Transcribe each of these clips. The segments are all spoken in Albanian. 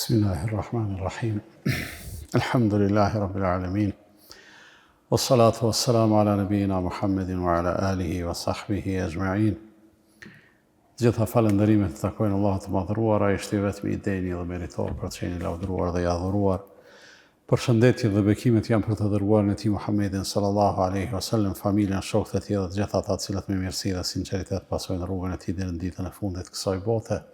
Bismillahirrahmanirrahim. Elhamdulillahi Rabbil Alemin. Wassalatu wassalamu ala nabijina Muhammedin wa ala alihi wa sahbihi ejma'in. Gjitha falënderimet i takojnë Allahut të Madhëruar, Ai është i vetmi i denjë dhe meritor për të qenë i lavdëruar dhe i adhuruar. Përshëndetjet dhe bekimet janë për të dërguarin e Tij Muhammedin sallallahu alejhi ve sellem, familjen, shokët e tij dhe të gjithë ata të cilët me mirësi dhe sinqeritet pasojnë rrugën e tij deri në ditën e fundit të kësaj bote.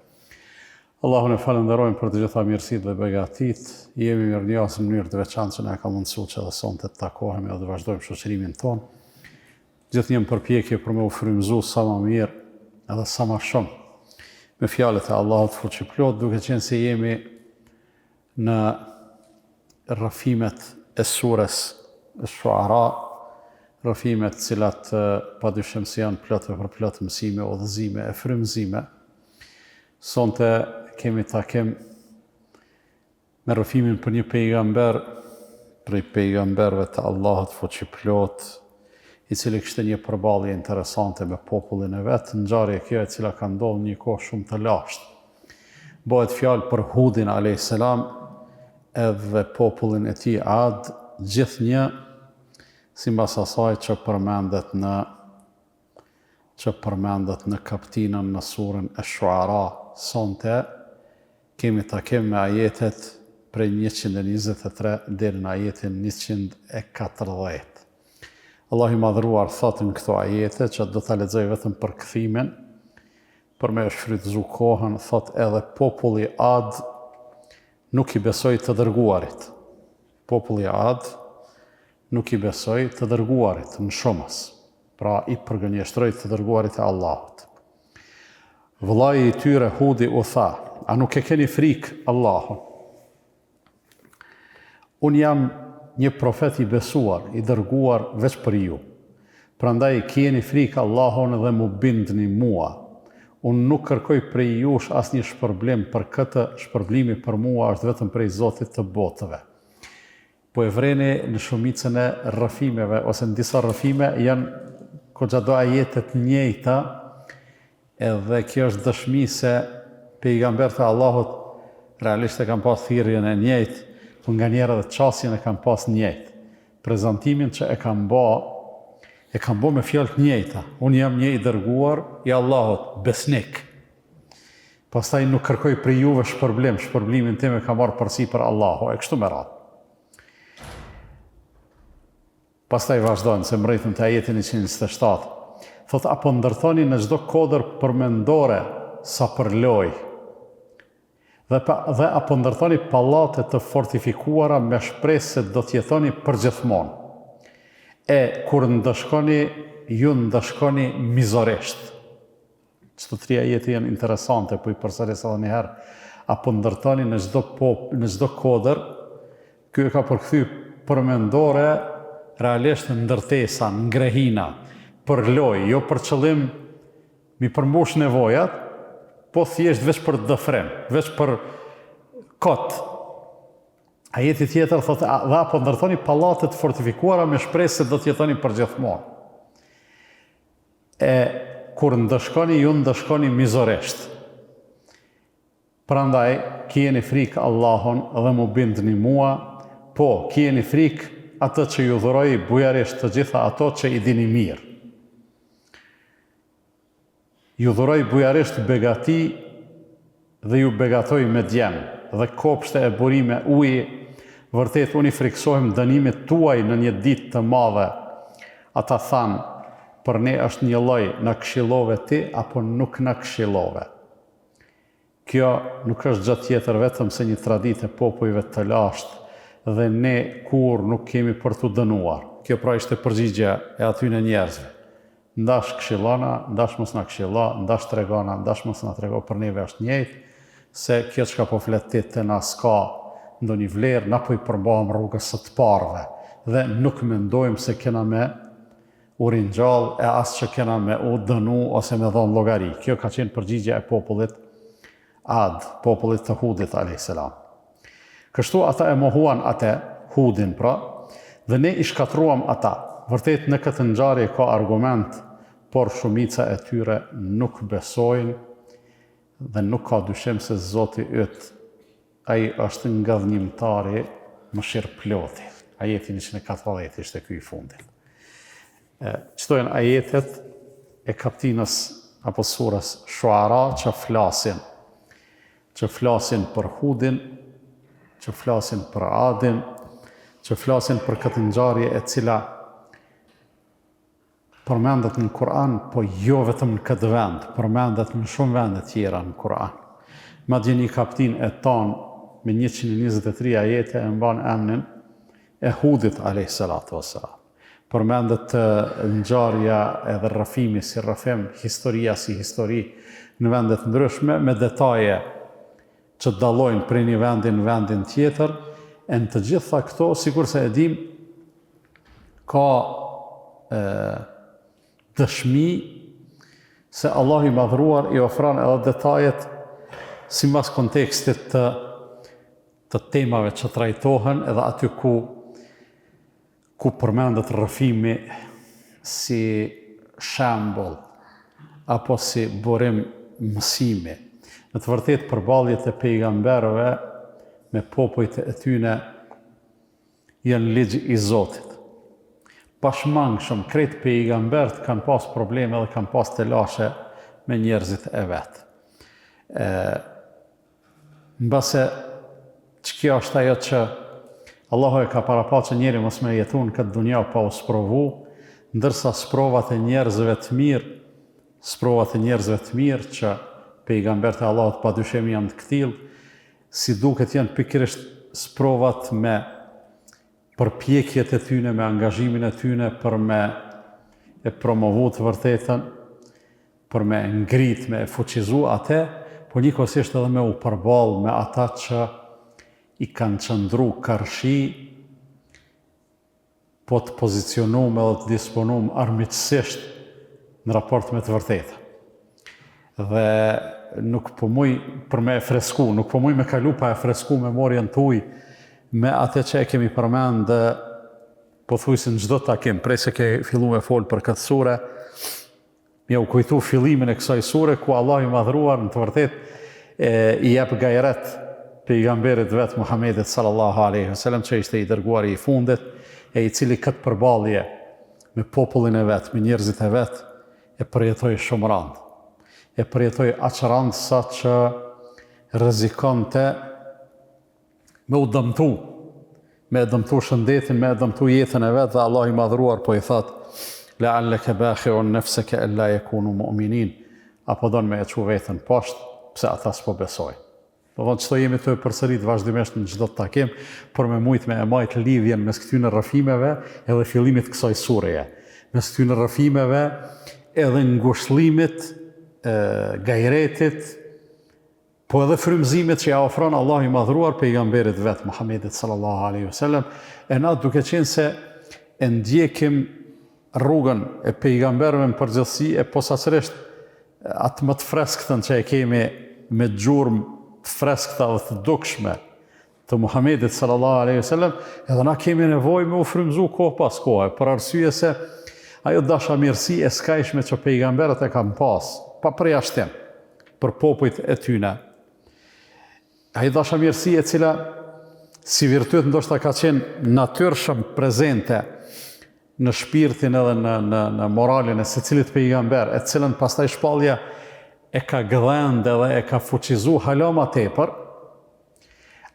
Allahun e falënderojmë për të gjitha mirësitë dhe begatitë. Jemi mirënjohës në mënyrë të veçantë që na e ka mundësuar që edhe sonte të takohemi dhe të vazhdojmë shoqërimin tonë. Gjithnjë në përpjekje për me u frymëzu sa ma mirë edhe sa ma shumë me fjalët e Allahut fuqiplotë, duke qenë se jemi në rrëfimet e sures Shuara, rrëfime të cilat pa dyshim se janë plot e përplot mësime, udhëzime e frymëzime. Sonte kemi takim me rrëfimin për një pejgamber prej pejgamberëve të Allahut fuqiplotë, i cili kishte një përballje interesante me popullin e vet, ngjarje kjo e cila ka ndodhur në një kohë shumë të lashtë. Bëhet fjalë për Hudin alejhi selam edhe popullin e tij Ad, gjithnjë simbas asaj që përmendet në që përmendet në kaptinën në surën Esh-Shuara, sonte kemi takim me ajetet prej 123 deri në ajetin 140. Allahu i Madhëruar thotë në këto ajete që do ta lexoj vetëm përkthimin, Për me e shfrytëzu kohën, thotë edhe populli Ad nuk i besoi të dërguarit. Populli Ad nuk i besoi të dërguarit në shumës. Pra i përgënjeshtroi të dërguarit e Allahut. Vëllai i tyre Hudi u tha, a nuk e keni frikë Allahun? Unë jam një profet i besuar, i dërguar veç për ju. Prandaj kijeni frikë Allahun dhe m'u bindni mua. Unë nuk kërkoj prej jush asnjë shpërblim për këtë, shpërblimi për mua është vetëm prej Zotit të botëve. Po e vreni në shumicën e rrëfimeve ose në disa rrëfime janë goxha do ajete të njëjta Edhe kjo është dëshmi se pejgamberët e Allahut realisht e kanë pas thirrjen e njëjtë, po nganjëherë edhe qasjen e kanë pas njëjtë. Prezantimin që e kanë ba, e kanë bo me fjalë të njëjta. Unë jam një i dërguar i Allahut, besnik. Pastaj nuk kërkoj prej juve shpërblim, shpërblimin tim e ka marrë përsipër Allahu, e kështu me radhë. Pastaj vazhdon, se mrritëm te ajeti 127. Thotë, a po ndërtoni në çdo kodër përmendore sa për lojë? Dhe, pa, dhe a po ndërtoni pallate të fortifikuara me shpresë se do të jetoni përgjithmonë? E, kur ndëshkoni, ju ndëshkoni mizorisht. Këto tri ajete janë interesante, po i përsëris edhe një herë. A po ndërtoni në çdo pop, në çdo kodër, ky e ka përkthy përmendore realisht ndërtesa, ngrehina, për lojë, jo për qëllim m'i përmbush nevojat, po thjesht veç për dëfrim, veç për kot. Ajeti tjetër thotë, dhe a po ndërtoni pallate të fortifikuara me shpresë se do të jetoni përgjithmonë. E kur ndëshkoni ju ndëshkoni mizorisht. Prandaj kijeni frikë Allahun dhe m'u bindni mua, po, kijeni frikë atë që ju dhuroi bujarisht të gjitha ato që i dini mirë. Ju dhuroi bujarisht begati dhe ju begatoi me djem dhe kopshte e burime uji, vërtet unë i frikësohem dënimit tuaj në një ditë të madhe. Ata thanë, për ne është njëlloj, na këshillove ti apo nuk na këshillove. Kjo nuk është gjë tjetër vetëm se një traditë e popujve të lashtë dhe ne kurrë nuk kemi për t'u dënuar. Kjo pra ishte përgjigja e atyne njerëzve. Ndash këshillona, ndash mos na këshillo, ndash tregona, ndash mos na trego, për neve është njëjtë, se kjo çka po flet ti te na s'ka ndonjë vlerë, na po i përmbahem rrugës së të parëve dhe nuk mendojmë se kena me u ringjall e as që kena me u dënu ose me dhonë llogari. Kjo ka qenë përgjigja e popullit Ad, popullit të Hudit a.s. Kështu ata e mohuan ate, Hudin pra, dhe ne i shkatërruam ata. Vërtet në këtë ngjarje ka argument, por shumica e tyre nuk besojnë dhe nuk ka dyshim se Zoti yt. Ai është ngadhnjimtari mëshirëploti. Ajeti 140 ishte ky i fundit. Qëto janë ajetet e kaptinës apo surës Shuara që flasin, që flasin për Hudin, që flasin për Adin, që flasin për këtë ngjarje e cila Përmendet në Kur'an, po jo vetëm në këtë vend, përmendet në shumë vende tjera në Kur'an. Madje një kaptinë e tanë me 123 ajete e mban emnin e Hudit alayhi salatu wassalam. Përmendet ngjarja edhe rrëfimi si rrëfim, historia si histori në vende të ndryshme me detaje që dallojnë prej një vendi në vendin tjetër, e në të gjitha këto, sikurse e dimë, ka e, dëshmi se Allahu i Madhëruar i ofron edhe detajet simbas kontekstit të të temave që trajtohen edhe aty ku ku përmendet rrëfimi si shembull apo si burim mësimi. Në të vërtetë përballjet e pejgamberëve me popujt e tyne janë ligj i Zotit. Pashmangshëm krejt pejgamberët kanë pas probleme dhe kanë pas telashe me njerëzit e vet. E, mbase që kjo është ajo që Allahu e ka parapa që njeri mos me jetu në këtë dunja pa u sprovu, ndërsa sprovat e njerëzve të mirë, sprovat e njerëzve të mirë që pejgamberët e Allahut pa dyshim janë të këtillë, Si duket janë pikërisht sprovat me përpjekjet e tyne, me angazhimin e tyne për me e promovu të vërtetën, për me ngrit, me e fuqizu ate, por njëkohësisht edhe me u përball me ata që i kanë qëndru karshi po të pozicionum edhe të disponum armiqësisht në raport me të vërtetën. Dhe nuk po muj për me e fresku, nuk po muj me kalu pa e fresku memorien tuj me atë që e kemi përmend pothuajse në çdo takim, prej se ke fillu me fol për këtë sure, Me jau kujtu fillimin e kësaj sure ku Allahu i Madhëruar në të vërtetë e, i jep gajret pejgamberit vet Muhammedit sallallahu alaihi wasallam që ishte i dërguari i fundit e i cili këtë përballje me popullin e vet, me njerëzit e vet e përjetoi shumë randë. E përjetoi aq randë sa që rrezikonte me u dëmtu, me e dëmtu shëndetin, me e dëmtu jetën e vet dhe Allahu i Madhëruar po i thotë la'allaka bakhi'un nafsaka alla yakunu mu'minin, apo don me e çu veten poshtë, pse ata s'po besojnë. Do thonë qëto jemi tu e përsërit vazhdimisht në çdo takim, për me mujt me e majt lidhjen mes këtyne rrëfimeve edhe fillimit kësaj sureje. Mes këtyne rrëfimeve edhe ngushllimit, e, gajretit, Po edhe frymëzimet që ja ofron Allahu i Madhëruar pejgamberit vet Muhammedit sallallahu alaihi wasallam, e na duke qenë se e ndjekim rrugën e pejgamberëve në përgjithësi e posaçërisht atë më të freskëtën që e kemi me gjurmë të freskëta dhe të dukshme të Muhamedit sallallahu alaihi wasallam, edhe na kemi nevojë me u frymëzu kohë pas kohe, për arsye se ajo dashamirësi e skajshme që pejgamberët e kanë pas, pa përjashtim, për popujt e tyne. Ajo dashamirësi e cila si virtyt ndoshta ka qenë natyrshëm prezente në shpirtin edhe në, në, në moralin e secilit pejgamber, e cilën pastaj shpallja e ka gdhend edhe e ka fuqizu hala ma tepër,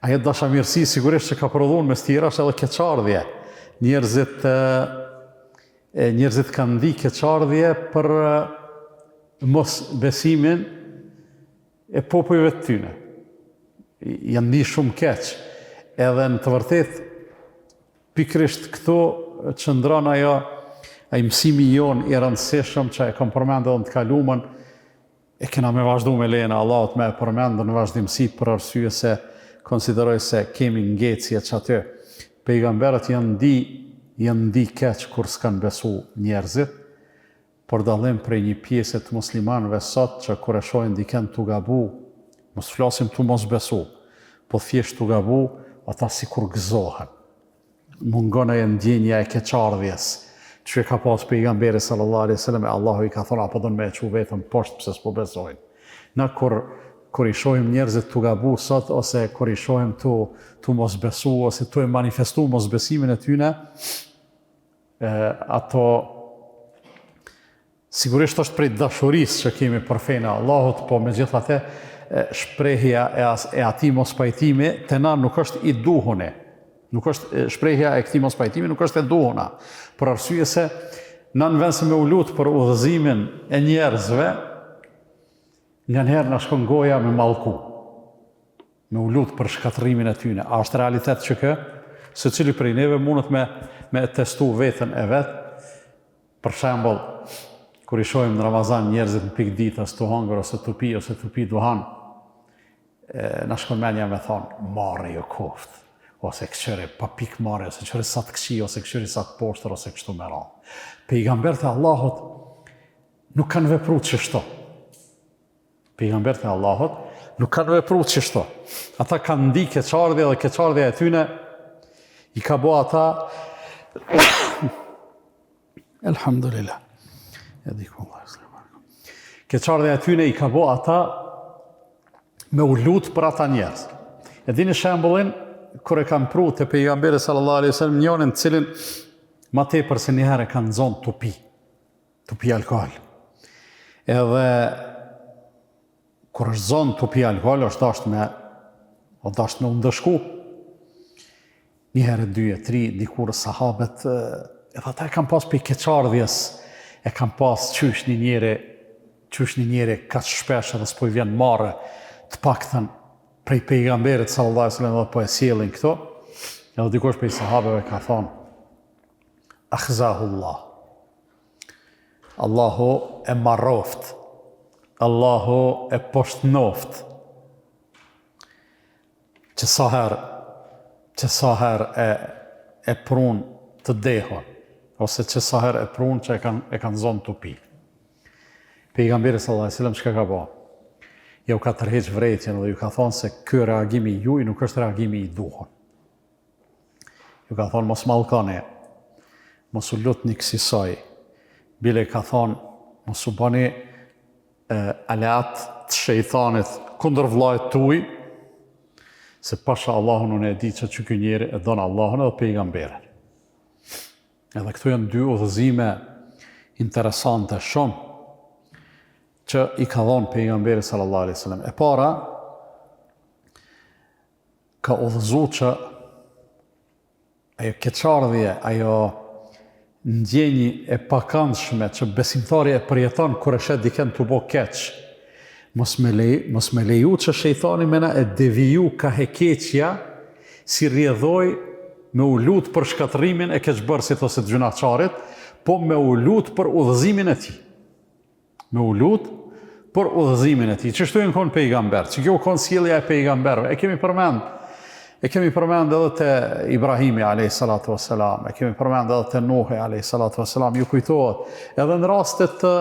Ajo dashamirësi sigurisht që ka prodhu mes tjerash edhe keqardhje. Njerëzit e njerëzit kanë ndi keqardhje për mosbesimin e popujve të tyne. Janë ndi shumë keq. Edhe në të vërtetë pikërisht këtu qëndron ajo ai mësimi jonë i rëndësishëm që e kam përmend edhe në të kalumen, E kena me vazhdu me lejen e Allahut me e përmend në vazhdimësi për arsye se konsideroj se kemi ngecje qaty. Pejgamberët janë ndi, janë ndi keq kur s'kanë besu njerëzit, për dallim prej një pjese të muslimanëve sot që kur e shohin dikend tu gabu, mos flasim tu mos besu, po thjesht tu gabu, ata sikur gëzohen. Mungon ajo ndjenja e keqardhjes që e ka pas pejgamberi sallallahu alaihi wasallam e Allahu i ka thonë apo don me e çu veten poshtë pse s'po besojnë. Na kur. kur i shohim njerëzit tu gabu sot ose kur i shohim tu tu mos besu ose tu e manifestu mosbesimin e tyne, e, ato sigurisht është prej dashurisë që kemi për fenë e Allahut, po megjithatë shprehja e, as, e atij mospajtimi te na nuk është i duhuni. Nuk është shprehja e këtij mospajtimi nuk është e duhuna. Për arsye se na në vend se me u lut për udhëzimin e njerëzve, Nganjëherë na shkon goja me mallku, me u lut për shkatërrimin e tyne. A është realitet që kë? Secili prej neve mundet me, me e testu veten e vet. Për shembull, kur i shohim në Ramazan njerëzit në pikë ditës tu hangër ose tu pi ose tu pi duhan, e, na shkon menja me thonë, marre ju koft, ose këqyre pa pikë marre, ose këqyre sa të këqij, ose këqyre sa të poshtër, ose kështu me radhë. Pejgamberët e Allahut Nuk kanë vepru qështu. Pejgamberët e Allahut nuk kanë vepru qështu. Ata kanë ndi keqardhje dhe keqardhja e tyne i ka bo ata Elhamdulillah. E di ku Allah. Keqardhja e tyne i ka bo ata me u lut për ata njerëz. E dini shembullin kur e kanë pru te pejgamberi sallallahu alaihi wasallam njonin të cilin ma tepër se një herë e kanë zonë tu pi. Tu pi alkohol. Edhe kur është zonë tu pi alkohol, është dasht me o dasht me u ndëshku. Një herë, dy e tri, dikur sahabet, edhe ata e kanë pas prej keqardhjes, e kanë pas qysh një njeri, qysh një njeri kaq shpesh edhe s'po i vjen marre, të paktën prej pejgamberit sallallahu alaihi wasallam edhe po e sjellin këto, edhe dikush prej sahabeve ka thonë, Akhzahullah. Allahu e marroft. Allahu e poshtnoft. Që sa herë, që sa herë e, e prun të dehur, ose që sa herë e prun që e kanë, e kanë zonë tu pi. Pejgamberi sallallahu alaihi wasallam çka ka bo? Jau ka tërheq vërejtjen dhe ju ka thonë se ky reagimi juj nuk është reagimi i duhur. Ju ka thonë, mos mallkoni, mos u lutni kësisoj. Bile ka thonë, mos u bani e, aleat të shejtanit kundër vllait tuj, se pasha Allahun unë e di që që ky njeri e don Allahun edhe pejgamberin. Edhe këto janë dy udhëzime interesante shumë që i ka dhonë pejgamberi sallallahu alaihi wasallam. E para, ka udhëzu që ajo keqardhje, ajo ndjenjë e pakëndshme që besimtari e përjeton kur e sheh dikën tu bo keq, mos me lej, mos me leju që shejtani me na e deviju ka e keqja si rrjedhojë me u lut për shkatërrimin e keqbërësit ose të gjynahqarit, po me u lut për udhëzimin e tij. Me u lut për udhëzimin e tij. Qështu janë konë pejgamberët, që kjo u konë sjellja e pejgamberëve. E kemi përmend, e kemi përmend edhe te Ibrahimi alayhi salatu wassalam, e kemi përmend edhe te Nuhi alayhi salatu wassalam, ju kujtohet, edhe në raste të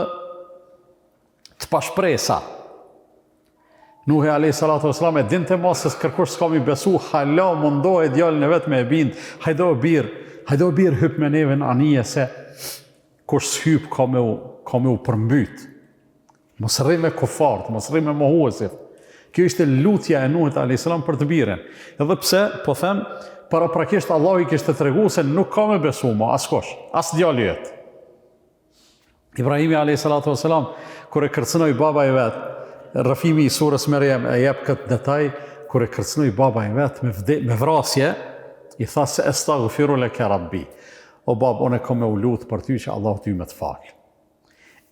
të pashpresa. Nuhi alayhi salatu wassalam e dinte mos se kërkush s'ka mi besu, hala mundohej djalin e vet me e bind. Hajde o bir, hajde o bir hyp me neve në anije se Kush s'hyp ka me u, ka me u përmbyt. Mos rri me kufart, mos rri me mohuesit. Kjo ishte lutja e Nuhit a.s. për të birin. Edhe pse, po them, paraprakisht Allahu i kishte tregu se nuk ka me besu ma askush, as djali yt. Ibrahimi a.s. kur e kërcënoi baba i vet, rrëfimi i surës Merjem e jep këtë detaj, kur e kërcënoi baba i vet me, vde, me vrasje, i tha se estagfiru leke rabbi. O babë, unë kom me u lutë për ty që Allahu ty me të falë.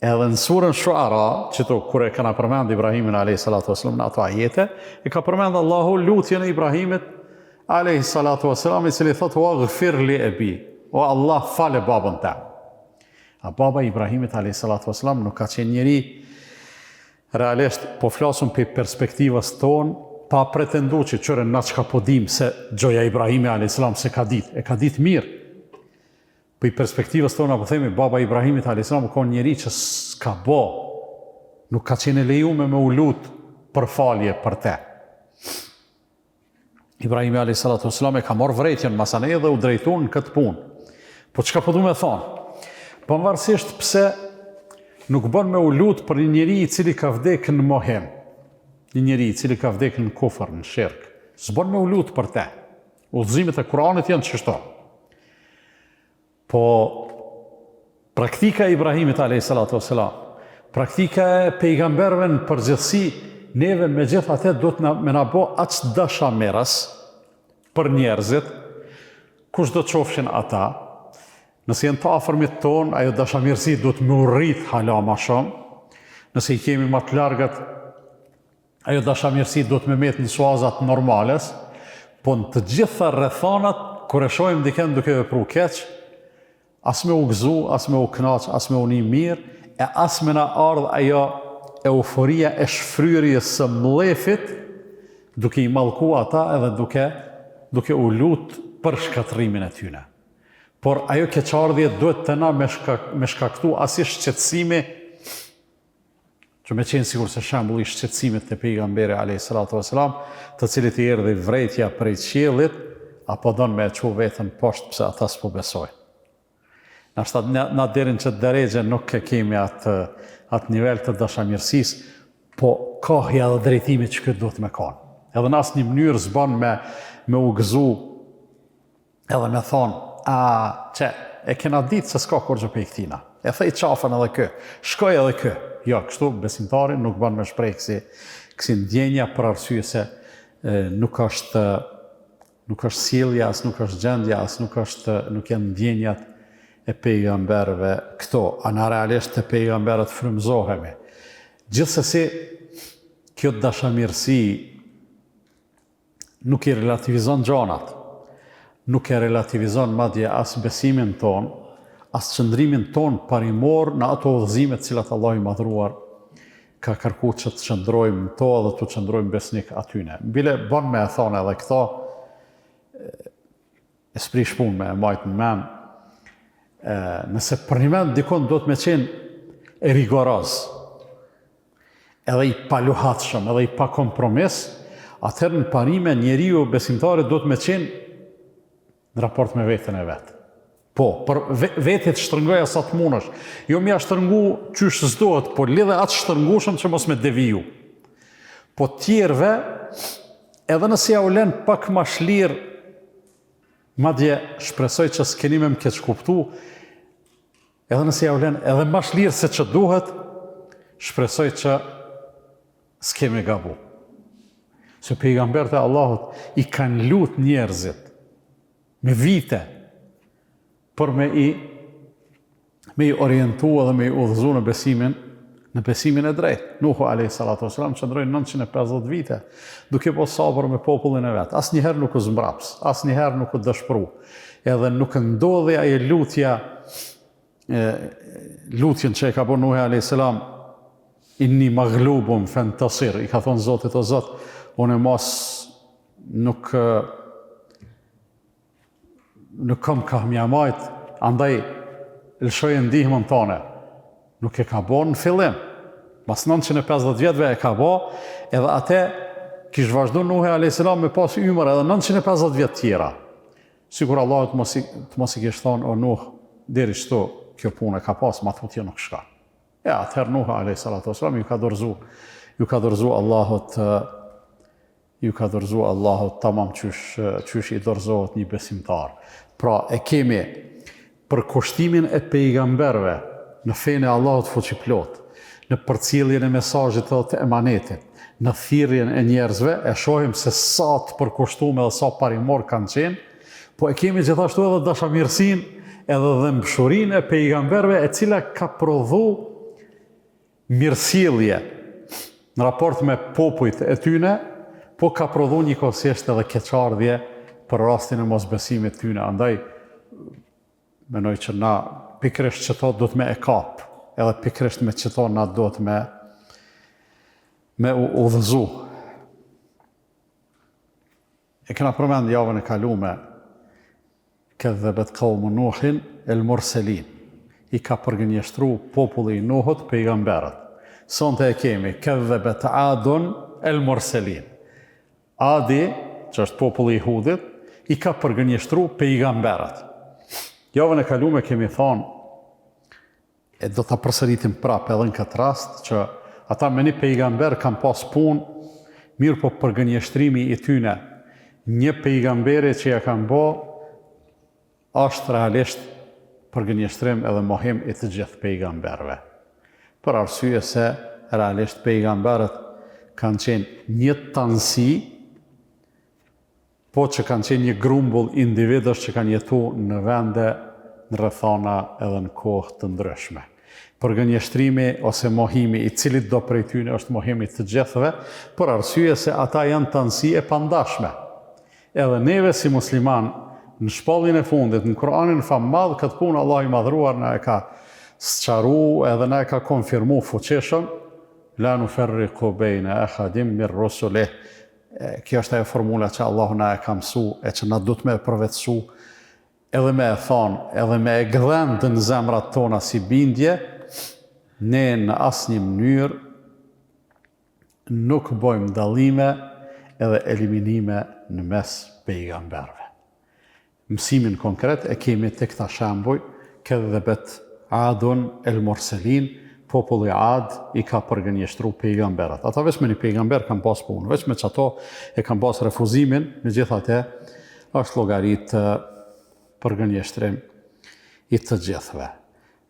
Edhe në surën Shuara, qëtu kur e kena përmend Ibrahimin a.s. në ato ajete, e ka përmend Allahu lutjen e Ibrahimit a.s. i cili thotë, ue gfir li ebi, o Allah fale babën tem. A baba i Ibrahimit a.s. nuk ka qenë njeri Realisht, po flasim prej perspektivës tonë, pa pretendu që qyre na çka po dimë se gjoja Ibrahimi a.s. s'e ka ditë, e ka ditë mirë. Prej perspektivës tonë, po themi, baba Ibrahimit a.s. u konë njeri që s'ka bo, nuk ka qenë e lejume me u lut për falje për te. Ibrahimi alayhi salatu wasalam e ka marrë vërejtjen masanej dhe u drejtu në këtë punë. Po çka po du me thonë? Pavarësisht pse nuk bën me u lut për një njeri i cili ka vdek në mohim. Një njeri i cili ka vdekë në kufër, në shirk, s'bon me u lutë për te. Udhëzimet e Kuranit janë qështu. Po praktika e Ibrahimit alayhi salatu wasalam, praktika e pejgamberëve në përgjithësi, neve megjithatë duhet na, me na bo aq dashamirës për njerëzit, kushdo qofshin ata, Nëse janë të afërmit tonë, ajo dashamirësi duhet me u rrit hala ma shumë. Nëse i kemi ma të largët, ajo dashamirësi duhet me met në suazat normales, po në të gjitha rrethanat, kur e shohim dikend duke vepru keq, as me u gëzu, as me u knaq, as me u ni mirë, e as me na ardhë ajo euforia e shfryrjes së mllefit, duke i mallku ata edhe duke, duke u lut për shkatërrimin e tyne. Por ajo keqardhje duhet te na me, shkak, me shkaktu asi shqetësimi që me qenë sikurse shembulli i shqetësimit te pejgamberi alayhi salatu wasalam, të cilit i erdhi vrejtja prej qiellit, a po don me e çu veten poshtë pse ata s'po besojnë. Nashta na, na deri në qët derexhe nuk e kemi atë atë nivel të dashamirësisë, po kahja dhe drejtimi që këtë duhet me kanë. Edhe në asnjë mënyrë s'bon me me u gëzu Edhe me thonë, a, qe, e kena ditë se s'ka kurgjë prej këtina. E thej qafën edhe kë, shkoj edhe kë. Jo, kështu besimtari nuk ban me shpreh kësi, kësi ndjenja për arsye se e, nuk është nuk është sjellja, as nuk është gjendja, as nuk është nuk janë ndjenjat e pejgamberëve këto, a na realisht te pejgamberët frymëzohemi. Gjithsesi, kjo dashamirësi nuk i relativizon gjanat, nuk e relativizon madje as besimin tonë, as qëndrimin tonë parimor në ato udhëzime të cilat Allahu i Madhëruar ka kërku që të qëndrojmë në to dhe t'u qëndrojmë besnik atyne. Bile bon me e thonë edhe këto, e s'prish punë me e majtë në men, nëse përnjëmend dikun duhet me qenë rigoroz, edhe i paluhatshëm, edhe i pa kompromis, atëherë në parime njeriu besimtari duhet me qenë në raport me veten e vet. Po, për vetit shtrëngoja sa të munësh. Jo me ia shtrëngu qysh s'duhet, po lidhe atë shtrëngushëm që mos me deviju. Po tjerve, edhe nëse ja u len pak ma shlirë, madje shpresoj që s'keni me më keqkuptu, Edhe nëse ja u len edhe ma shlirë se që duhet, shpresoj që s'ke me gabu. Se pejgamberët e Allahut i kanë lut njerëzit me vite për me i me i orientu edhe me i udhëzu në besimin në besimin e drejtë. Nuhu alayhi salatu wasalam qëndroi 950 vite duke bo sabër me popullin e vet. Asnjëherë nuk u zmbraps, asnjëherë nuk u dëshpru. Edhe nuk ndodhi ajo lutja e lutjen që e ka bo Nuhi alayhis salam inni maghlubun fantasir i ka thonë Zotit o Zot unë mos nuk nuk kam kah m'ja majt andaj lëshoje ndihmën tone nuk e ka bo në fillim mas 950 vjetëve e ka bo edhe ate kish vazhdu Nuhi a.s. me pas ymër edhe 950 vjet tjera Sikur Allahu të mos i, të mos i kish thonë o Nuh, deri qëtu kjo punë e ka pas, ma tutje nuk shkon. E atëherë Nuh alayhi salatu wasalam ju ka dorëzu, ju ka dorëzu Allahut ju ka dorëzu Allahut tamam qysh qysh i dorëzohet një besimtar. Pra e kemi përkushtimin e pejgamberëve në fenë e Allahut fuqiplotë, në përcjelljen e mesazhit edhe të emanetit, në thirrjen e njerëzve, e shohim se sa të përkushtuar dhe sa parimor kanë qenë, po e kemi gjithashtu edhe dashamirësinë edhe dhembshurinë e pejgamberëve e cila ka prodhu mirësjellje në raport me popujt e tyne, po ka prodhu njëkohësisht edhe keqardhje për rastin e mosbesimit tyne. Andaj, menoj që na pikërisht qëto duhet me e kap, edhe pikërisht me qëto na duhet me, me u udhëzu. E kena përmend javën e kalume, Kedhebet kaumu Nuhin el murselin. I ka përgënjeshtru populli i Nuhut pejgamberët. Sonte e kemi Kedhebet Adun el murselin. Adi, që është populli i Hudit, i ka përgënjeshtru pejgamberët. Javën e kalume kemi thonë E do ta përsëritim prapë edhe në këtë rast që ata me një pejgamber kanë pas punë. Mirëpo përgënjeshtrimi i tyne një pejgamberi që ja kanë bo, është realisht përgënjeshtrim edhe mohim i të gjithë pejgamberëve. Për arsye se realisht pejgamberët kanë qenë një tanësi, po që kanë qenë një grumbull individësh që kanë jetu në vende, në rrethana edhe në kohë të ndryshme. Përgënjeshtrimi ose mohimi i cilitdo prej tyne është mohim i të gjithëve, për arsye se ata janë tanësi e pandashme. Edhe neve si muslimanë, në shpalljen e fundit, në Kur'anin famëmadh, këtë punë Allahu i Madhëruar na e ka sqaru edhe na e ka konfirmu fuqishëm, La nuferriku bejne ehadin min rusulih. Kjo është ajo formula që Allahu na e ka mësu e që na duhet me e përvetësu, edhe me e thonë, edhe me e gdhend në zemrat tona si bindje, ne në asnjë mënyrë nuk bojmë dallime edhe eliminime në mes pejgamberëve. Mësimin konkret e kemi te këta shembuj, kedhebet Adun el Murselin, populli Ad i ka përgënjeshtru pejgamberët. Ata veç me një pejgamber kanë pas punë, veç me qato e kanë pas refuzimin, megjithatë është llogarit përgënjeshtrim i të gjithëve.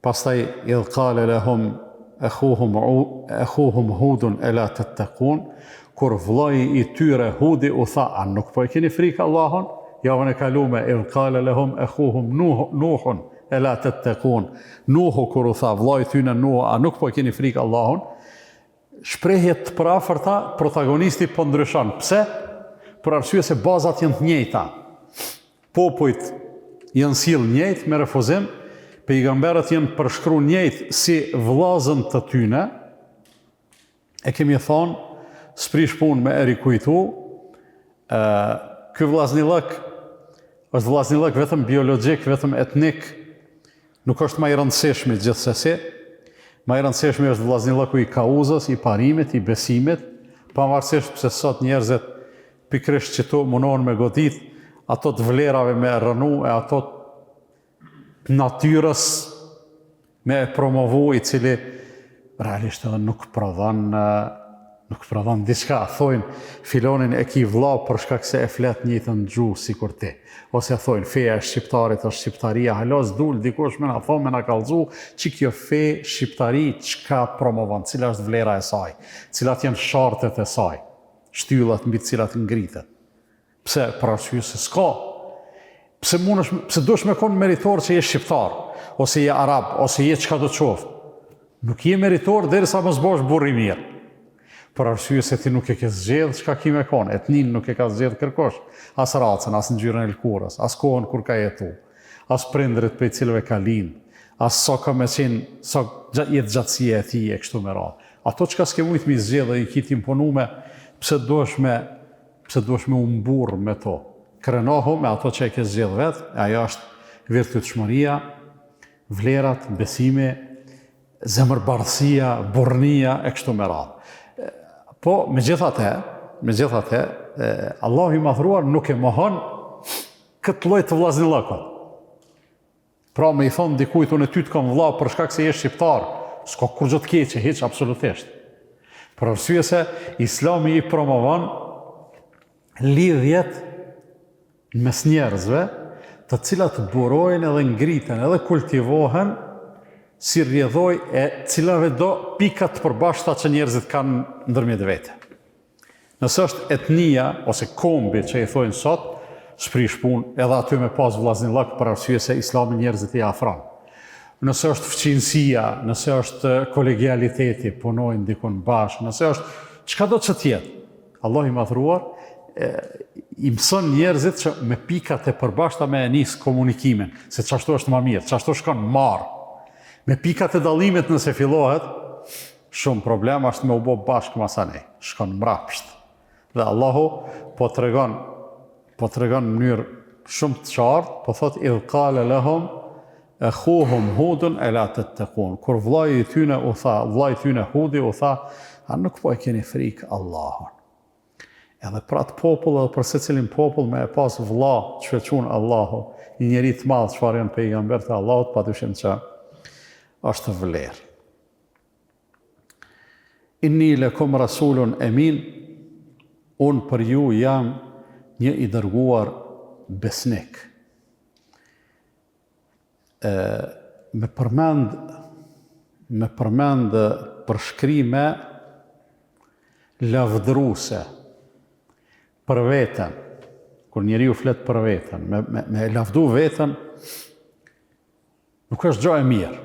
Pastaj idh kale lehum ekhuhum ekhuhum Hudun ela tettekun, kur vëllai i tyre Hudi u tha, a nuk po e keni frikë Allahun? Javën e kalume idh kale lehum ekhuhum Nuhun ela tettekun, Nuhu kur u tha vëllai i tyre Nuhu, a nuk po e keni frikë Allahun? Shprehje të përafërta, protagonisti po ndryshon. Pse? Për arsye se bazat janë të njëjta. Popujt janë sjellë njëjtë me refuzim, pejgamberët janë përshkru njëjtë si vëllazën të tyne. E kemi thonë, s'prish punë me e rikujtu, ë ky vllaznillëk është vllaznillëk vetëm biologjik, vetëm etnik, nuk është ma i rëndësishmi gjithsesi. Ma i rëndësishmi është vllaznillëku i kauzës, i parimit, i besimit, pavarësisht pse sot njerëzit Pikërisht qëtu munohen me godit ato të vlerave me e rrënu e ato të natyrës me e promovu i cili realisht edhe nuk prodhon nuk prodhon diçka, thojnë filonin e ki vlla për shkak se e flet njëjtën gjuhë sikur ti. Ose thojnë feja e shqiptarit është shqiptaria, hala s'dul dikush me na thonë me na kallzu që kjo fe shqiptari çka promovon, cila është vlera e saj, cilat janë shartet e saj. shtyllat mbi të cilat ngritet. Pse? Për arsye se s'ka. Pse mundesh, pse duhesh me kon meritor që je shqiptar, ose je arab, ose je çka do qoftë. Nuk je meritor derisa mos bëhesh burrë i mirë. Për arsye se ti nuk e ke zgjedh çka ki me kon, etninë nuk e ka zgjedh kërkush, as racën, as ngjyrën e lëkurës, as kohën kur ka jetu, as prindërit prej cilëve ka lind, as sa ka me qenë, sa jetëgjatësia e tij e kështu me radhë. Ato çka s'ke mujt m'i zgjedh dhe i ki t'imponume, pse duhesh me pse duhesh me u mburr me to? Krenohu me ato që e ke zgjedh vet, e ajo është virtytshmëria, vlerat, besimi, zemërbardhësia, burrnia e kështu me radhë. Po, megjithatë, megjithatë, Allahu i Madhëruar nuk e mohon këtë lloj të vllaznillëkut. Pra me i thonë dikujt unë ty të kam vlla për shkak se je shqiptar, s'ka kurgjo të keqe, hiç absolutisht. Për arsye se Islami i promovon lidhjet mes njerëzve, të cilat burojnë edhe ngriten edhe kultivohen si rrjedhojë e cilave do pika të përbashkëta që njerëzit kanë ndërmjet vete. Nëse është etnia ose kombi që i thojnë sot, s'prish punë edhe aty me pas vllaznillëk për arsye se islami njerëzit i afron. Nëse është fqinësia, nëse është kolegialiteti, punojnë dikun bashkë, nëse është çkado që të jetë, Allahu i Madhëruar e, i mëson njerëzit që me pikat e përbashkëta me e nis komunikimin, se qashtu është ma mirë, qashtu shkon marë. Me pikat e dallimit nëse fillohet, Shumë problem është me u bo bashkë masanej, shkon mrapsht. Dhe Allahu po tregon, po tregon në mënyrë shumë të qartë, po thot idh kale lehum ekhuhum hudun ela tettekun. Kur vllai i tyne u tha, vllai i tyne Hudi u tha, a nuk po e keni frikë Allahun? Edhe për atë popull edhe për secilin popull me e pas vlla që e qun Allahu, një njeri të madh çfarë janë pejgamberët e Allahut, padyshim që është vlerë. Inni lekum rasulun emin. Unë për ju jam një i dërguar besnik. E, me përmend me përmend përshkrime lavdëruse për veten, kur njeriu flet për veten, me, me, me e lavdu veten, nuk është gjo e mirë.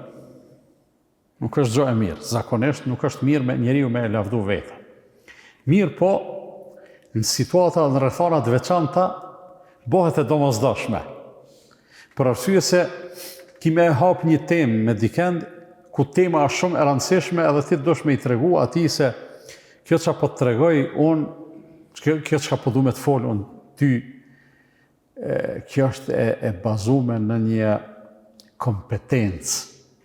Nuk është gjo e mirë. Zakonisht nuk është mirë me njeriu me e lavdu veten. Mirëpo, në situata në rrethana të veçanta, bëhet e domosdoshme. Për arsye se ki me e hap një temë me dikend, ku tema është shumë e rëndësishme edhe ti dush me i tregu atij se kjo çka po të tregoj unë, kjo, kjo çka po du me të fol unë ty, Kjo është e, e bazume në një kompetencë,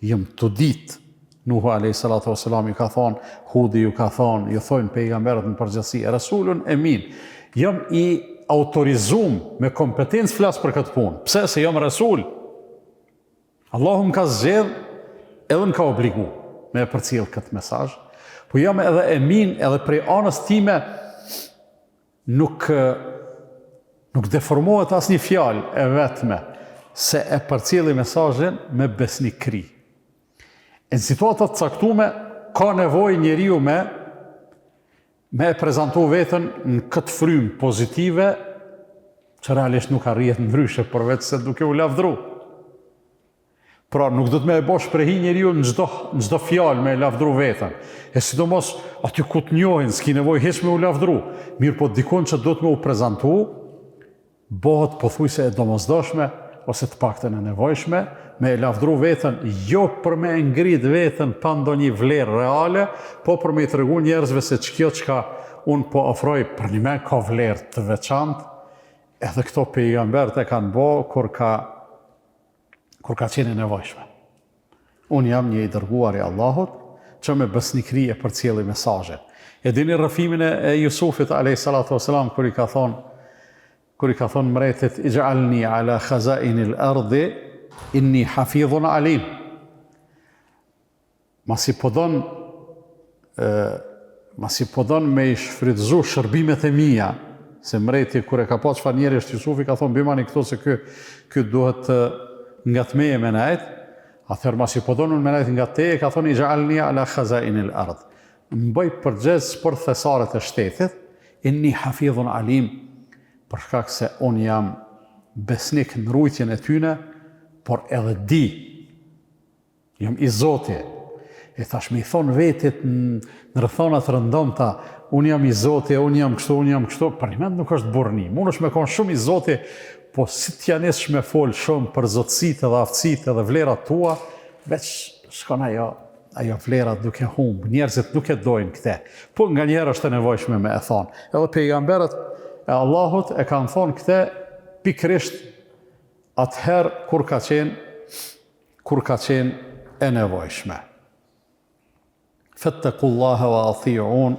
jam tu ditë, Nuhu alayhi salatu wasalam ju ka thonë, Hudi ju ka thonë, ju thojnë pejgamberët në përgjithësi, Resulun Emin. Jam i autorizum me kompetencë flas për këtë punë. Pse? Se jam Resul. Allahu më ka zgjedh edhe më ka obligu me e përcjell këtë mesazh. Po jam edhe Emin, edhe prej anës time Nuk nuk deformohet asnjë fjalë e vetme se e përcjelli mesazhin me besnikëri. E në situata të caktume ka nevojë njeriu me me e prezantu veten në këtë frymë pozitive që realisht nuk arrihet ndryshe përveç se duke u lavdru. Pra nuk do të me e bo shprehi njeriu në çdo në çdo fjalë me e lavdru veten. E sidomos aty ku të njohin, s'ki nevojë hiç me u lavdru. Mirëpo dikun që duhet me u prezantu, bëhet pothuajse e domosdoshme ose të paktën e nevojshme me e lavdru veten jo për me e ngrit veten pa ndonjë vlerë reale, po për me i tregu njerëzve se qikjo çka unë po ofroj përnjëmend ka vlerë të veçantë, edhe këto pejgamberët e kanë bo kur ka kur ka qenë e nevojshme. Unë jam një i dërguar i Allahut që me besnikëri e përcjelli mesazhin. E dini rrëfimin e Jusufit alayhi salatu wasalam kur i ka thonë kur i ka thonë mbretit ij'alni ala khazainil ardi inni hafidhun alim. Masi po don masi po don me i shfrytëzu shërbimet e mia, se mbreti kur e ka pa çfarë njeri është Jusufi ka thonë bimani këtu se ky ky duhet ngat meje me nejt, atëherë masi po don unë me nejt ngat teje, ka thonë ij'alni ala khazainil ard. Më bëj përgjegjës për thesaret e shtetit, inni hafidhun alim, për shkak se unë jam besnik në rujtjen e tyne, por edhe di Jam i zoti. E tash me i thonë vetit në rrethana të rëndomta, unë jam i zoti, unë jam kështu, unë jam kështu, përnjëmend nuk është burrni. Mundesh me konë shumë i zoti, po si t'ja nisësh me folë shumë për zotësitë edhe aftësitë edhe vlerat tua, veç shkon ajo, ajo vlera duke humbë. Njerëzit nuk e dojnë këte. Po nganjëherë është e nevojshme me e thonë. Edhe pejgamberët e Allahut e kanë thonë këte pikërisht atëherë kur ka qenë kur ka qenë e nevojshme. Fettekullahe wa atiun,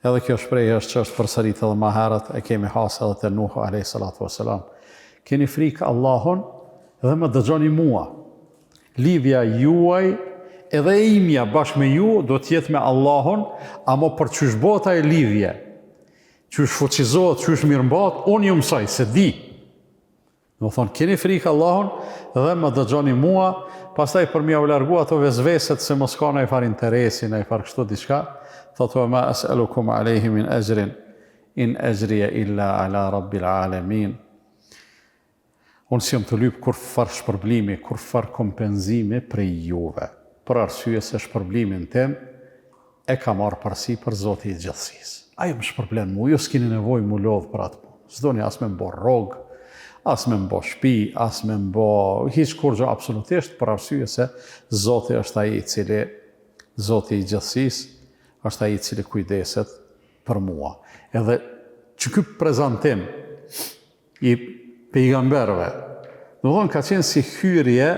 edhe kjo shprehje është që është përsërit edhe ma herët, e kemi hasë edhe te Nuhu alayhi salatu wasalam. Keni frikë Allahun dhe më dëgjoni mua. Lidhja juaj edhe e imja bashkë me ju do të jetë me Allahun, amo për qysh bohet ajo lidhje, qysh fuqizohet, qysh mirëmbahet, unë ju mësoj, se di. Domethonë, keni frikë Allahun dhe më dëgjoni mua, pastaj për me jau largu ato vesveset se mos ka naj farë interesi, naj farë kështu diçka, thotë wa ma es'elukum alejhi min exhrin, in exhrije illa ala rabbil alemin. Unë s'jam tu lypë kurrfarë shpërblimi, kurrfarë kompenzimi prej juve, për arsye se shpërblimin tim E ka marrë përsipër Zoti i gjithësisë. Ai më shpërblen mu, ju s'kini nevojë m'u lodhë për atë punë. S'doni as me m'bo rrogë, as me m'bo shpi, as me m'bo hiç kurgjo absolutisht, për arsye se Zoti është ai i cili, Zoti i gjithësisë, është ai i cili kujdeset për mua. Edhe qiky prezantim i pejgamberëve, domethonë ka qenë si hyrje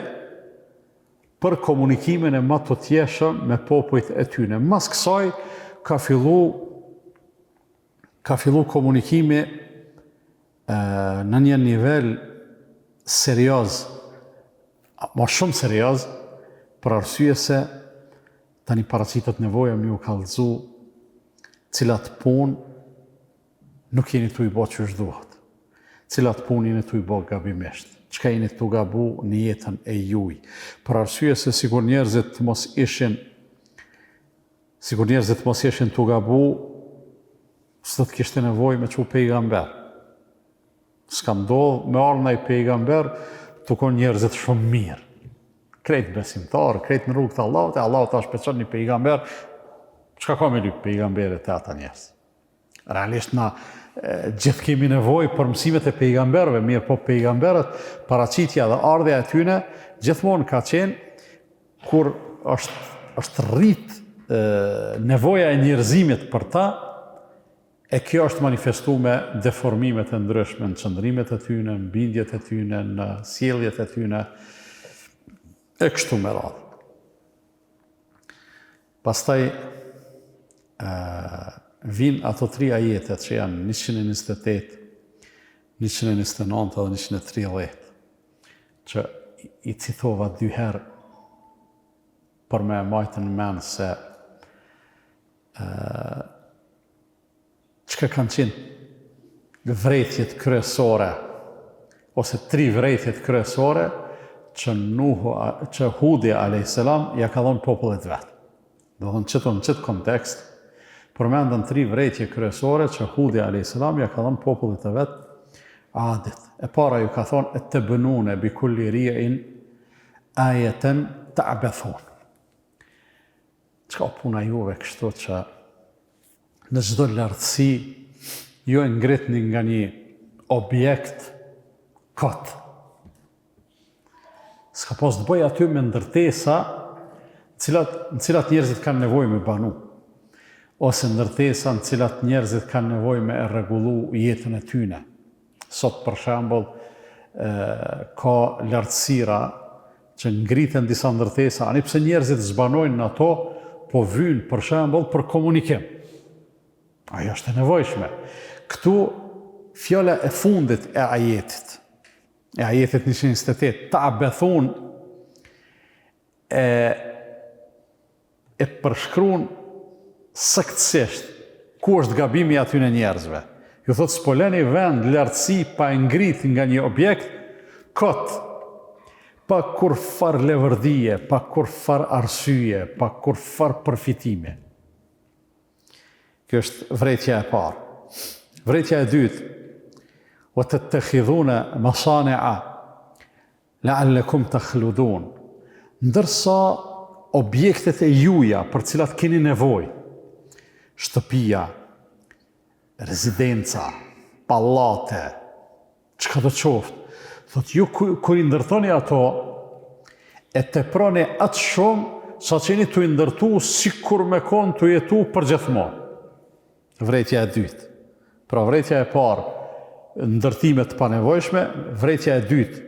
për komunikimin e matutjeshëm me popujt e tyne. Mas kësaj ka fillu ka fillu komunikimi e, në një nivel serioz, ma shumë serioz, për arsye se tani paraqitet nevoja me ju kallëzu cilat punë. nuk jeni tu i bo qysh duhet. Cilat punë jeni tu i bo gabimisht. Çka jeni tu gabu në jetën e juj. Për arsye se sikur njerëzit të mos ishin sikur njerëzit të mos ishin tu gabu, s'do të kishte nevojë me çu pejgamber. S'ka ndodhë me ardhë naj pejgamber tu konë njerëzit shumë mirë. Krejt besimtarë, krejt në rrugë të Allahut, e Allahu tash pe çon një pejgamber, çka ka me lypë pejgamberi te ata njerëz? Realisht na gjithë kemi nevojë për mësimet e pejgamberëve, mirëpo pejgamberët, paraqitja dhe ardhja e tyne, gjithmonë ka qenë kur është, është rrit nevoja e njerëzimit për ta, E kjo është manifestu me deformimet e ndryshme në qëndrimet e tyne, në bindjet e tyne, në sjelljet e tyne, e kështu me radhë. Pastaj, vijnë ato tri ajetet që janë 128, 129 dhe 130, që i citova dy herë për me e majtë në men se Çka kanë qenë vrejtjet kryesore, ose tri vrejtjet kryesore, që, Nuhu, që Hudi a.s. ja ka dhonë popullit vet. Domethonë qëtu në qëtë kontekst, përmenden tri vrejtje kryesore që Hudi a.s. ja ka dhonë popullit të vet, Adit. E para ju ka thonë, etebnune bi kulli riin ajeten ta'bethun. Çka puna juve kështu që në çdo lartësi ju e ngritni nga një objekt kot. S'ka pas të bëjë aty me ndërtesa cilat, në cilat njerëzit kanë nevojë me banu, ose ndërtesa në cilat njerëzit kanë nevojë me e rregullu jetën e tyne. Sot për shembull ka lartësira që ngriten disa ndërtesa, ani pse njerëzit s'banojnë në ato, po vynë për shembull për komunikim. Ajo është e nevojshme. Këtu fjala e fundit e ajetit, e ajetit 128, ta'bethun e e përshkruan saktësisht ku është gabimi i atyne njerëzve. Ju thotë s'po leni vend lartësi pa e ngrit nga një objekt kot, pa kurrfarë leverdie, pa kurrfarë arsye, pa kurrfarë përfitimi. Kjo është vrejtja e parë. Vrejtja e dytë, wa tettekhidhune masani'a La'allakum takhludun. Ndërsa objektet e juja për të cilat keni nevojë, shtëpia, rezidenca, pallate, çka do qoftë, thotë ju kur i ndërtoni ato, e teproni aq shumë sa që jeni tu i ndërtu sikur me konë tu jetu përgjithmonë. Vrejtja e dytë. Pra vrejtja e parë, ndërtime të panevojshme, vrejtja e dytë,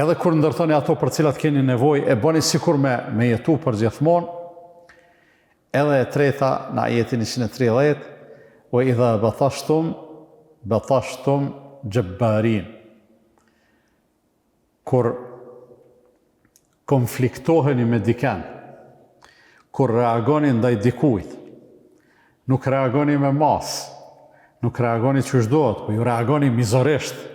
edhe kur ndërtoni ato për cilat keni nevojë, e bëni sikur me, me jetu përgjithmonë, edhe e treta në ajetin 130, wa idha batashtum, batashtum xhebbarin. Kur konfliktoheni me dikend, kur reagoni ndaj dikujt, nuk reagoni me masë, nuk reagoni qysh duhet, po ju reagoni mizorisht.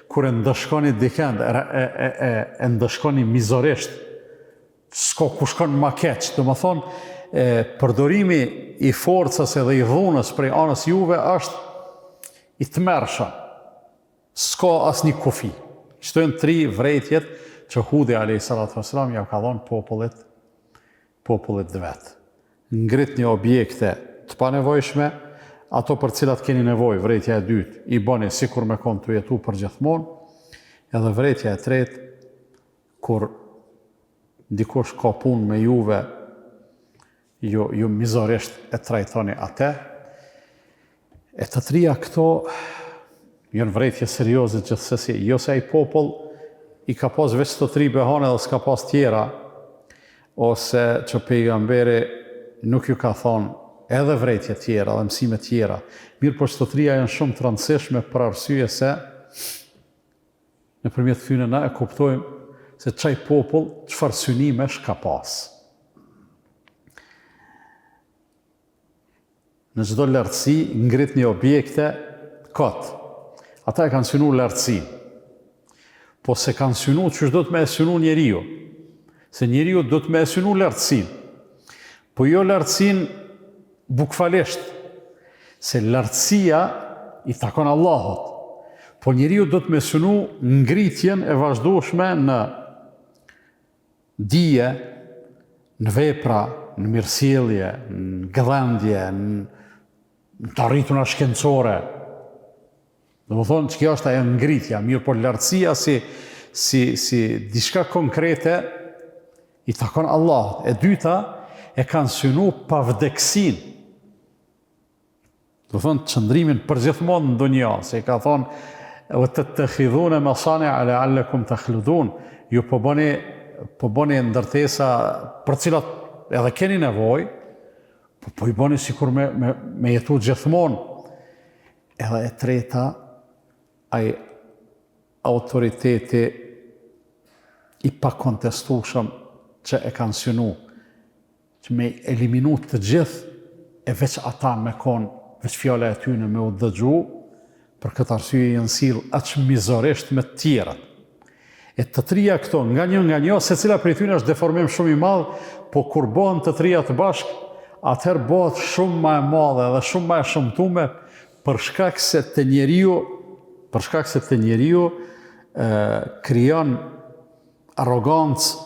Kur e ndëshkoni dikend, e, e, e, e, e ndëshkoni mizorisht, s'ka ku shkon ma keq, domethonë, e, përdorimi i forcës edhe i dhunës prej anës juve është i tmerrshëm. S'ka asnjë kufi. Qëto janë tri vrejtjet që Hudi alayhi salatu wasalam ja ka dhonë popullit popullit të vet. Ngritni objekte të panevojshme, ato për cilat keni nevojë, vrejtja e dytë, i bëni sikur me konë tu jetu përgjithmonë, edhe vrejtja e tretë, kur dikush ka punë me juve, ju, ju mizorisht e trajtoni ate, e të trija këto janë vrejtje serioze gjithsesi, jo se ai popull i ka pas veç të tri behane dhe s'ka pas tjera, ose që pejgamberi nuk ju ka thonë edhe vrejtje tjera dhe mësime tjera. Mirëpo që të trija janë shumë të rëndësishme për arsye se Nëpërmjet këtyne na e kuptojmë se qaj popull çfarë synimesh ka pas. Në çdo lartësi ngritni objekte. Kot. Ata e kanë synu lartësinë. Po s'e kanë synu qysh duhet me e synu njeriu. Se njeriu duhet me e synu lartësinë. Po jo lartësinë bukfalisht. Se lartësia i takon Allahut. Po njeriu duhet me synu ngritjen e vazhdueshme në dije, në vepra, në mirësjellje, në gdhendje, në të arrituna shkencore. Domethonë që kjo është ajo ngritja, mirëpo lartësia si, si, si diçka konkrete i takon Allahut. E dyta, e kanë synu pavdekësinë. Domethonë, qëndrimin përgjithmonë në dunja, se i ka thonë, ve tettehidhune mesania lealekum tehludun, ju po bëni, po bëni ndërtesa për cilat edhe keni nevojë, po po i bëni sikur me, me, me jetu gjithmonë. Edhe e treta, ai autoriteti i pakontestueshëm që e kanë synu, që me eliminu të gjithë e veç ata me konë, veç fjala e tyne me u dëgju, për këtë arsye janë sjellë aq mizorisht me të tjerët. E të trija këto, nga një nga një, secila prej tyne është deformim shumë i madh, po kur bëhen të trija të bashkë, atëherë bëhet shumë ma e madhe dhe shumë ma e shëmtume, për shkak se te njeriu, për shkak se te njeriu e, krijon arrogancë,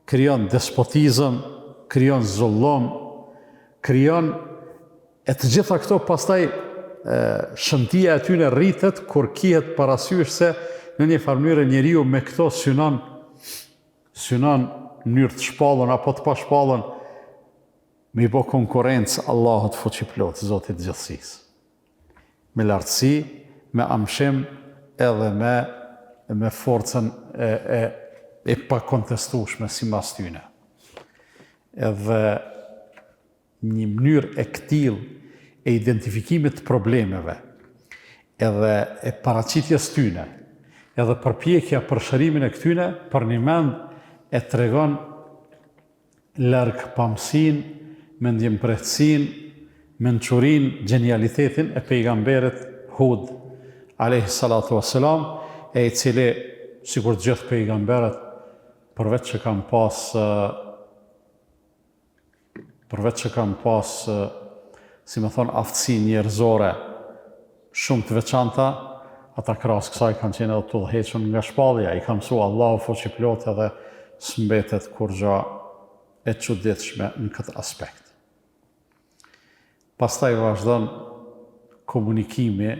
krijon despotizëm, krijon zullum, krijon e të gjitha këto pastaj shëmtia e tyne rritet kur kihet parasysh se në një farë mënyre njeriu me këto synon synon në mënyrë të shpallun apo të pashpallun me i bo konkurrencë Allahut fuqiplotë, Zotit të gjithësisë. Me lartësi, me amshim edhe me me forcën e e e pakontestueshme simbas tyne. Edhe një mënyrë e këtillë e identifikimit të problemeve, edhe e paraqitjes tyne, edhe përpjekja për shërimin e këtyne, përnjëmend e tregon largpamësinë, mendjemprehtësinë, mençurinë, gjenialitetin e pejgamberit Hud, alejhi salatu ue selam, e i cili, sikur të gjithë pejgamberët, përveç që kanë pas përveç që kanë pas, si me thonë, aftësi njerëzore shumë të veçanta, ata krahas kësaj kanë qenë edhe të udhëhequr nga shpallja, i ka mësu Allahu fuqiplotë edhe s'mbetet kurgja e çuditshme në këtë aspekt. Pastaj vazhdon komunikimi,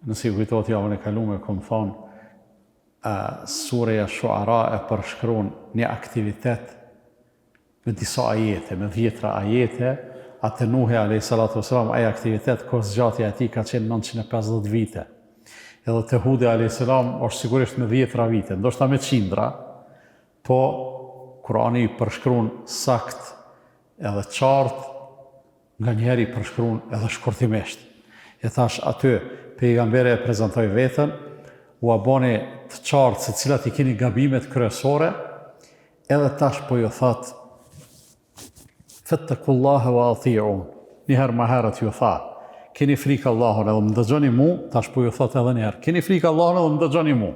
nëse ju kujtohet javën e kalume, kom thonë, sureja Shuara e përshkruan një aktivitet me disa ajete, me dhjetra ajete, a te Nuhi alayhi salatu wasalam ai aktivitet kohëzgjatja e tij ka qenë 950 vite. Edhe te Hudi alayhi salam është sigurisht me dhjetra vite, ndoshta me qindra, po Kurani i përshkruan sakt edhe qartë Nganjëherë i përshkruan edhe shkurtimisht. E tash aty pejgamberi e prezantoi veten, ua boni të qartë se cilat i keni gabimet kryesore, edhe tash po ju thotë Fettekullahe wa atiun. Një herë ma herët ju tha, keni frikë Allahun edhe më dëgjoni mu, tash po ju thotë edhe një herë, keni frikë Allahun edhe më dëgjoni mu.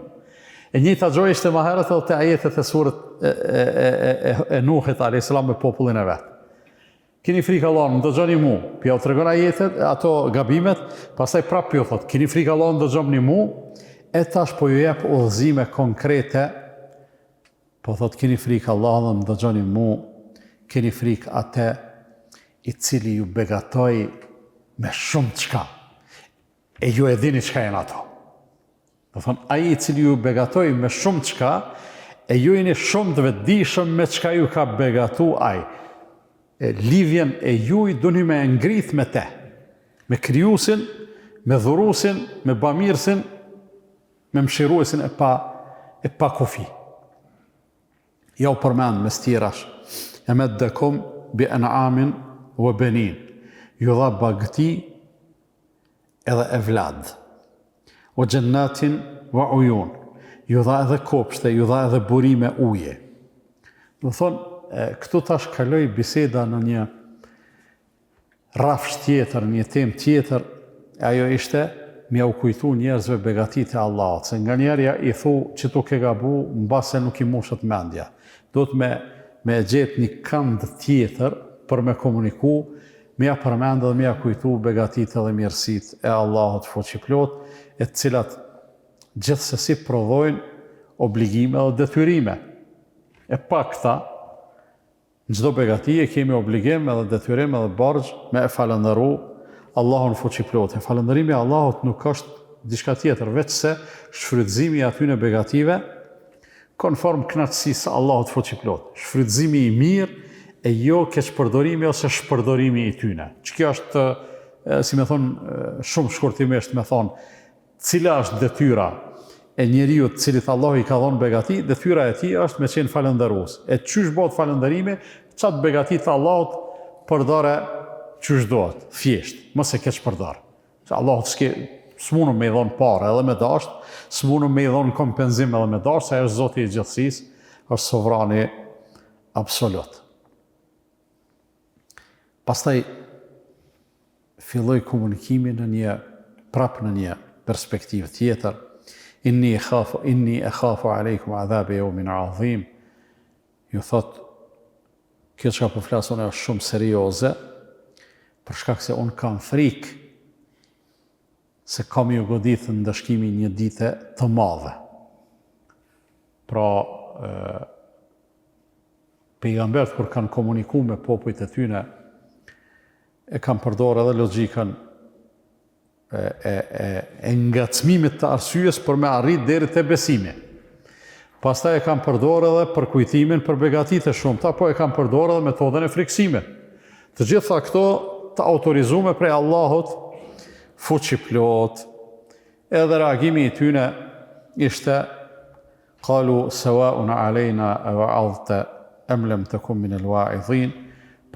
E njëjta gjë ishte ma herët edhe te ajetet e suret e, e, e, e, e Nuhit a.s. me popullin e vet. Keni frikë Allahun, më dëgjoni mu. Po jau tregon ajetet, ato gabimet, pastaj prapë po ju thotë, keni frikë Allahun, dëgjoni mu. E tash po ju jep udhëzime konkrete. Po thotë, keni frikë Allahun dhe më dëgjoni mu. Keni frikë atë i cili ju begatoi me shumë çka. E ju e dini çka janë ato. Domethonë, ai i cili ju begatoi me shumë çka, e ju jeni shumë të vetëdijshëm me çka ju ka begatu ai. E lidhjen e juj duni me e ngrit me te, me krijusin, me dhurusin, me bamirësin, me mëshiruesin e pa, e pa kufi. Jau përmend mes tjerash, Emeddekum bi en'amin ve benin, ju dha bagëti edhe evlad. Ve xhennatin ve ujun, ju dha edhe kopshte, ju dha edhe burime uji. Domethonë, këtu tash kaloi biseda në një rrafsh tjetër, një temë tjetër. E ajo ishte me jau kujtu njerëzve begatitë e Allahut, se nganjëherë ja i thu qitu ke gabu, mbase nuk i mushet mendja. Duhet me me e gjetë një kand tjetër për me komuniku, me ja përmend edhe me ja kujtu begatitë edhe mirësitë e Allahut fuqiplotë, e të cilat gjithsesi prodhojnë obligime dhe detyrime. E pa këta, Në çdo begati e kemi obligim edhe detyrim edhe borxh me e falënderu Allahun Fuqiplotë. E falënderimi i Allahut nuk është diçka tjetër veçse shfrytëzimi i atyne begative konform kënaqësisë së Allahut Fuqiplotë. Shfrytëzimi i mirë e jo keqpërdorimi ose shpërdorimi i tyne. Që kjo është, si me thonë, shumë shkurtimisht me thonë, Cila është detyra e njeriut të cilit Allahu i ka dhënë begati, detyra e tij është me qenë falënderues. E qysh bëhet falënderimi? Qat begati të Allahut përdore qysh duhet, thjesht, mos e keqpërdor. Se Allahut s'ke s'mundëm me i dhon pare edhe me dasht, s'mundëm me i dhon kompenzim edhe me dasht, se ai është Zoti i gjithësisë, është sovrani absolut. Pastaj filloi komunikimi në një prapë në një perspektivë tjetër. Inni khafu inni akhafu alaykum adhab yawmin azim. Ju thot kjo çka po flas unë është shumë serioze, për shkak se unë kam frikë se ka me ju godit ndëshkimi një dite të madhe. Pra, pejgamberët kur kanë komuniku me popujt e tyne, e kanë përdorë edhe logjikën e, e, e, e ngacmimit të arsyes për me arrit deri te besimi. Pastaj e kanë përdorë edhe përkujtimin për begatitë e shumta, po e kanë përdorë edhe metodën e frikësimit. Të gjitha këto të autorizume prej Allahut fuqiplotë, edhe reagimi i tyne ishte Kalu sewaun alejna ewaadhte em lem tekun min el waidhin,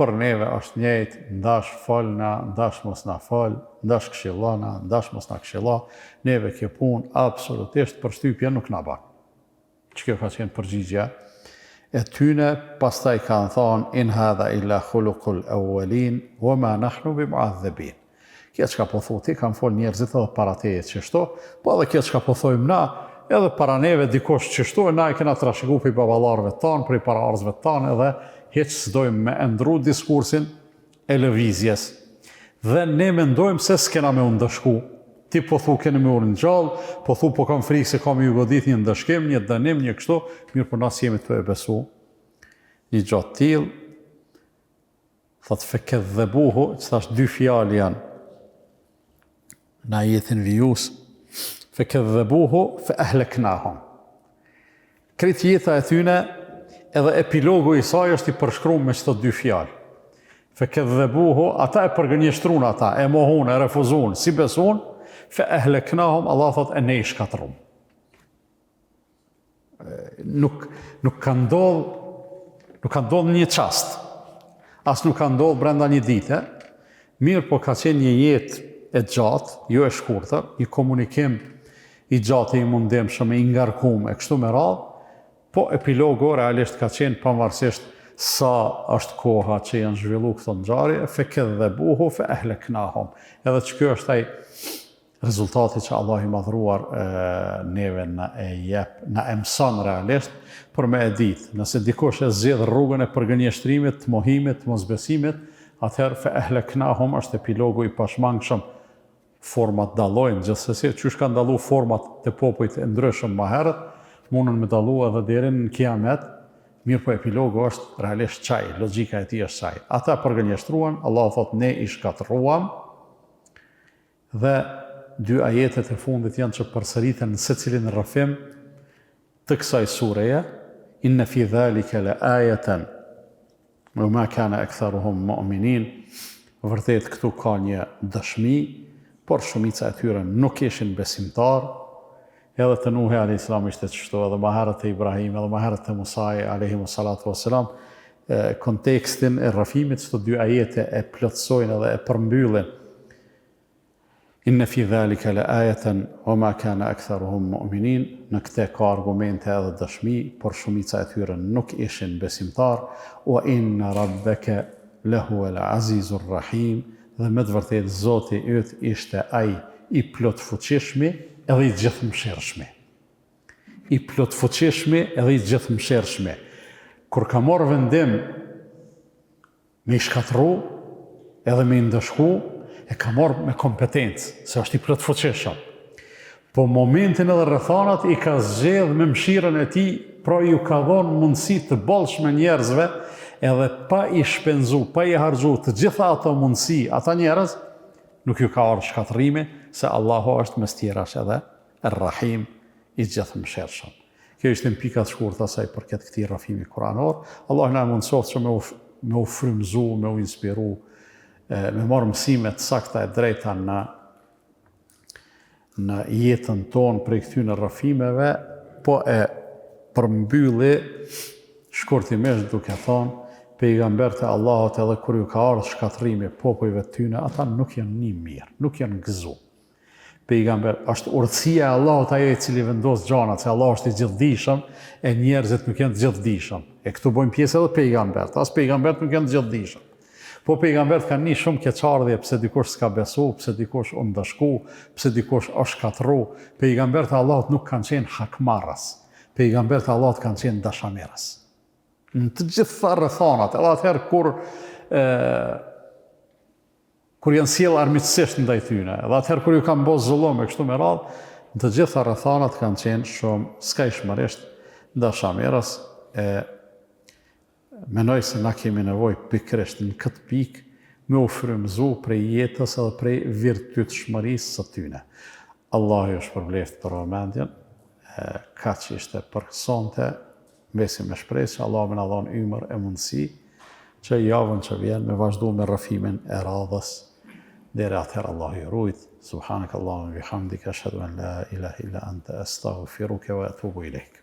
për neve është njëjtë, ndash folna, ndash mos na fol, ndash këshillona, ndash mos na këshillo, neve kjo punë absolutisht përshtypje nuk na ban. Që kjo ka qenë përgjigja e tyne, pastaj kanë thonë in hadha illa khuluqul awwalin wa ma nahnu bimu'adhebin. Kjo çka po thu ti, kanë fol njerëzit edhe para teje qështu, po edhe kjo çka po thojmë na, edhe para neve dikush qështu, e na e kena trashigu prej baballarëve tanë, prej paraardhësve tanë, edhe hiç s'dojmë me e ndrru diskursin e lëvizjes. Dhe ne mendojmë se s'kena me u ndëshku. Ti po thu keni me u ringjall, po thu po kam frikë se ka me ju godit një ndëshkim, një dënim, një kështu, mirëpo na s'jemi tu e besu një gja të tillë, Thotë fekedhebuhu, që tash dy fjalë janë në ajetin vijues, fekedhebuhu fe ehleknahum. Krejt jeta e tyne edhe epilogu i saj është i përshkrum me qëto dy fjalë. Fekedhebuhu, ata e përgënjeshtrun ata, e mohun, e refuzun, s'i besun, fe ehleknahum, Allah thotë e ne i shkatërrum. nuk nuk ka ndodh nuk ka ndodh në një çast. As nuk ka ndodh brenda një dite. Mirëpo ka qenë një jetë e gjatë, jo e shkurtër, një komunikim i gjatë e i mundimshëm, i ngarkum e kështu me radhë, po epilogu realisht ka qenë pavarësisht sa është koha që janë zhvillu këto ngjarje, fekedhebuhu fe ehleknahum. Edhe që kjo është ai Rezultati që Allahu i Madhëruar neve na e jep, na e mëson realisht për me e ditë, nëse dikush e zgjedh rrugën e përgënjeshtrimit, të mohimit, të mosbesimit, atëherë fe ehleknahum është epilogu i pashmangshëm. Format dallojnë gjithsesi, qysh kanë dallu format te popujt e ndryshëm ma herët, mundën me dallu edhe deri në kiamet, mirëpo epilogu është realisht qaj, logjika e tij është qaj. Ata përgënjeshtruan, Allahu thotë ne i shkatërruam, Dhe dy ajetet e fundit janë që përsëriten në secilin rrëfim të kësaj sureje, Inne fi dhalike le ajeten, wa ma kana ektharuhum mu'minin, vërtet këtu ka një dëshmi, por shumica e tyre nuk ishin besimtarë, edhe te Nuhi alayhis salam ishte qështu, edhe ma herët te Ibrahimi, edhe ma herët te Musai alayhi salatu wassalam, kontekstin e rrëfimit, këto dy ajete e plotësojnë edhe e përmbyllin. Inne fi dhalike le ajeten, wa ma kana ektharuhum mu'minin, në këte ka argumente edhe dëshmi, por shumica e tyre nuk ishin besimtar, wa inna rabbeke lehuel azizur rahim, Dhe me të vërtetë Zoti yt ishte Ai i Plotfuqishmi edhe i Gjithëmëshirshmi. I Plotfuqishmi edhe i Gjithëmëshirshmi. Kur ka marrë vendim me i shkatërru edhe me i ndëshku, e ka marrë me kompetencë, se është i plotfuqishëm. Po momentin edhe rrethanat i ka zgjedh me mëshirën e tij, pra ju ka dhonë mundësi të bollshme njerëzve, edhe pa i shpenzu, pa i harxhu të gjitha ato mundësi, ata njerëz, nuk ju ka ardhë shkatërrimi, se Allahu është mes tjerash edhe Rrahim, i gjithëmëshirshëm. Kjo ishte në pika të shkurta sa i përket këtij rrëfimi kuranor. Allahu na e mundësoftë që me u, me u frymëzu, me u inspiru, me marrë mësime të sakta e drejta në në jetën tonë prej këtyne rrëfimeve, po e përmbylli shkurtimisht duke thonë, pejgamberët e Allahut edhe kur ju ka ardhë shkatërrimi popujve të tyne, ata nuk janë ni mirë, nuk janë gëzu. Pejgamber, është urtësia e Allahut ajo i cili vendos gjanat, se Allahu është i gjithëdijshëm e njerëzit nuk janë të gjithëdijshëm. E këtu bojnë pjesë edhe pejgamberët, as pejgamberët nuk janë të gjithëdijshëm. Po pejgamberët kanë ni shumë keqardhje pse dikush s'ka besu, pse dikush u ndëshku, pse dikush është shkatërru. Pejgamberët e Allahut nuk kanë qenë hakmarrës. Pejgamberët e Allahut kanë qenë dashamirës. Në të gjitha rrethanat, edhe atëherë kur e, kur janë sjellë armiqësisht ndaj tyne, edhe atëherë kur ju kanë bo zullum e kështu me radhë, në të gjitha rrethanat kanë qenë shumë skajshmërisht dashamirës e menoj se na kemi nevojë pikërisht në këtë pikë me u frymëzu prej jetës edhe prej virtytshmërisë së tyne. Allahu ju shpërbleftë për vëmendjen, kaq ishte për sonte, Mbesim me shpresë që Allahu me na dhonë ymër e mundësi që javën që vjen me vazhdu me rrëfimin e radhës. Deri atëherë Allahu ju rujt. Subhanaka Allahumma bihamdika ashhadu an la ilaha illa anta astaghfiruka wa atubu ilaik.